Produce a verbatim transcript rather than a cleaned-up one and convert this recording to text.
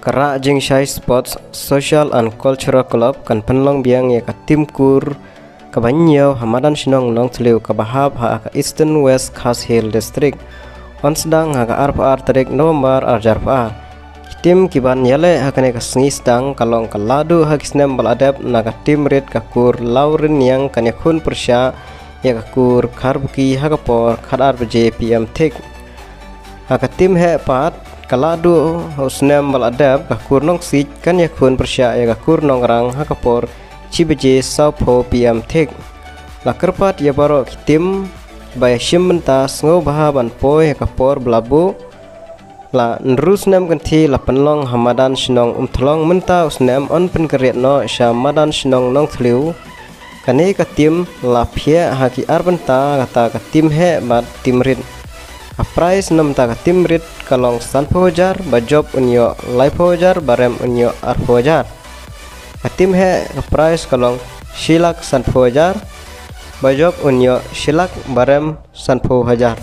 Ka Rah Jingshai Sports Social and Cultural Club kan pynlong biang ïa ka tim kur kaba hynñiew ha madan shnong Nongthliew kaba hap ha ka Eastern West Khasi Hills District. Yn sdang ha ka arphew ar tarik November arhajar arphew ar. Ki tim kiban ïaleh ha kane ka sngi sdang ka long ka Lahduh ha ki snem ba la dep na ka tim rit ka kur Lawriniang kan ïakhun pyrshah ïa ka kur Kharbaki ha ka por khatar baje P M thik. Ha ka tim heh pat ka Lahduh ha u snem ba la dep ka kur Nongsiej kan ïakhun pyrshah ïa ka kur Nongrang ha ka por shi baje sawphew P M thik. La kyrpad ïa baroh ki tim ba ïashim bynta sngewbha ban poi ha ka por ba la buh. La hynriew snem kynthih la pynlong ha madan shnong Umthlong, mynta u snem yn pynkynriat noh sha madan shnong Nongthliew. Kane ka tim la phiah ha ki ar bynta kata ka tim heh bad tim rit. Ka prize na bynta ka tim rit ka long sanphew hajar, ba jop un ïoh laiphew hajar, ba rem un ïoh arphew hajar. Ka tim heh ka prize ka long shi lak sanphew hajar, ba jop un ïoh shi lak, ba rem sanphew hajar.